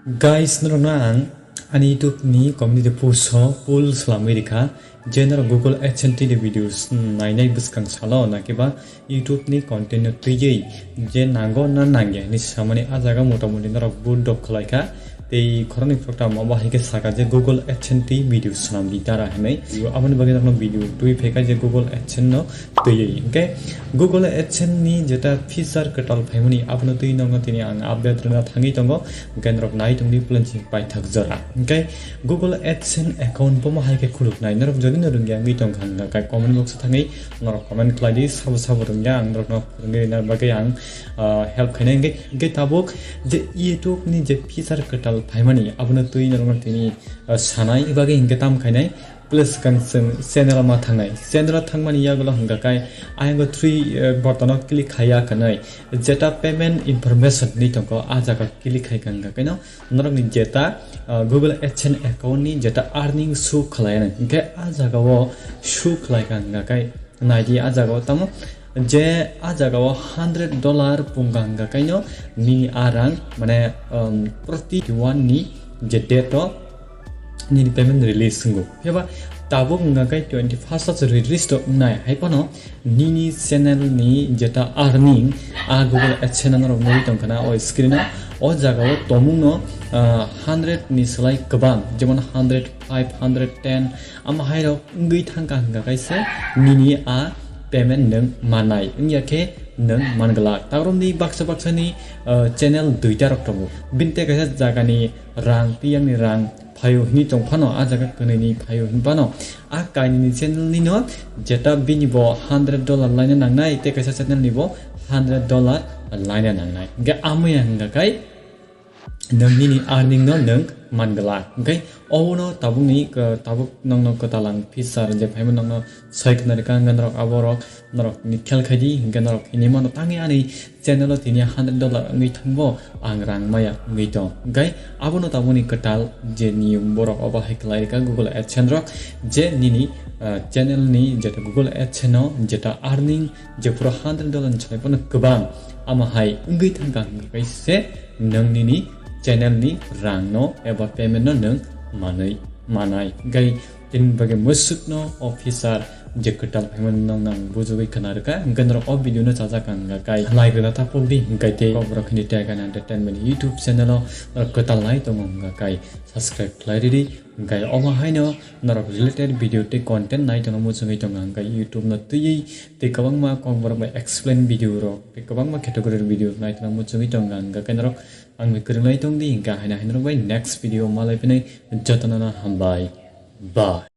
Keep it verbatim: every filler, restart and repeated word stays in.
Guys, norokno ang ani YouTube ni community post o poll swlamwi rikha je norok Google AdSense twi ni videos nainai bwskang salo nakiba YouTube ni content no twiwi je nango na nangya hinwi samani. A jaga motamoti norok vote dok khlaikha tei khoroknwi program obo hai khe saka je Google AdSense twi video swnam di dara hinwi. Aboni bagwi norokno video twi phaikha je Google AdSense no twiwi. Hinkhe Google AdSense ni jeta feature kwtal phaimani abono twi norokno tini ang update rwna thangwi tongo. Hinkhe norok nai tongdi plenty paithak jora. Hinkhe Google AdSense account bomo hai khe khuluknai. Norok jodi no rwngya wngwi tongkha, hwnkha khe comment box o thangwi norok comment khlai di, sabo sabo rwngya ang norokno phwrwngwi rwna bagwi ang, ah, help khainai. Hinkhe, hinkhe tabuk je YouTube ni je feature kwtal phaimani abono twi norokno tini, ah, sanai bagwi hinkhe tam khainai. Plus kang chwng channel ma thangnai. Channel thangmani yagulo hwnkha khe ayang three, eh, button o click khaiya khanai. Jeta payment information ni tongkho, a jaga click khai kha hwnkha khe no norokni jeta, ah, Google AdSense account ni jeta earning show khlai nai. Hinkhe a jaga o show khlai kha hwnkha khe naidi a jaga o tamo je a jaga o hundred dollar pungkha hwnkha khe no nini a rang mane, um, proti one ni je date o nini payment release wngo. Phiya ba tabuk wngkha khe twenty first o release to wngnai, hai phano nini channel ni jeta earning a Google AdSense norok nugwi tongkha na o screen o, o jaga o tomung no, ah, hundred ni slai kwbang, jemon hundred five, hundred ten, ama hai rok wngwi thangkha hwnkha khe se nini a payment nwng manai, wngya khe nwng manglak. Takromni baksa baksa ni, ah, channel duita rok tongo, bini tei kaisa jaga ni rang tei yang ni rang phaio hinwi tong phano, a jaga kwnwi ni phaio hin phano, a kainwi ni channel ni no jeta bini bo hundred dollar laina nangnai tei kaisa channel ni bo hundred dollar laina nangnai. Hinkhe amaya hwnkha khe nwng nini earning no nwng manglak. Hinkhe obono tabukni, tabuk nokno kwtal ang feature je phaima nokno soi khna rikha, hinkhe norok aborok norok ni khel khai di, hinkhe norok hinwi mano tangwi ani channel o tini hundred dollar wngwi thangbo ang rang maya wngwi tong. Hinkhe abono tabukni kwtal je niyom borok obo hai khlai rikha Google AdSense rok je nini, ah, channel ni jeta Google AdSense o jeta earning je phuru hundred dollar ni salai phano kwbang, ama hai wngwi thangkha hwnkha khe se nwng nini channel ni rang no eba payment no nwng manwi manai. Hinkhe tini bagwi mwswk no o feature je kwtal phaimani nokno ang bujugwi khna rwkha. Hinkhe norok o video no chajak kha hwnkha khe like rwna ta pok di, hinkhe tei kok borok hini tei kaina entertainment YouTube channel o norok kwtal nai tongo hwnkha khe subscribe khlai ridi. Hinkhe omo haino norok related video tei content nai tongna muchungwi tongo, hinkhe YouTube no twiwi tei kwbangma kokborok bai explain video rok tei kwbangma category video nai tongna muchungwi tongo, hinkhe norok ang bai kwrwng lai tong di, hinkhe haino haino rok bai next video malai phinai jotono no hambai. Bye.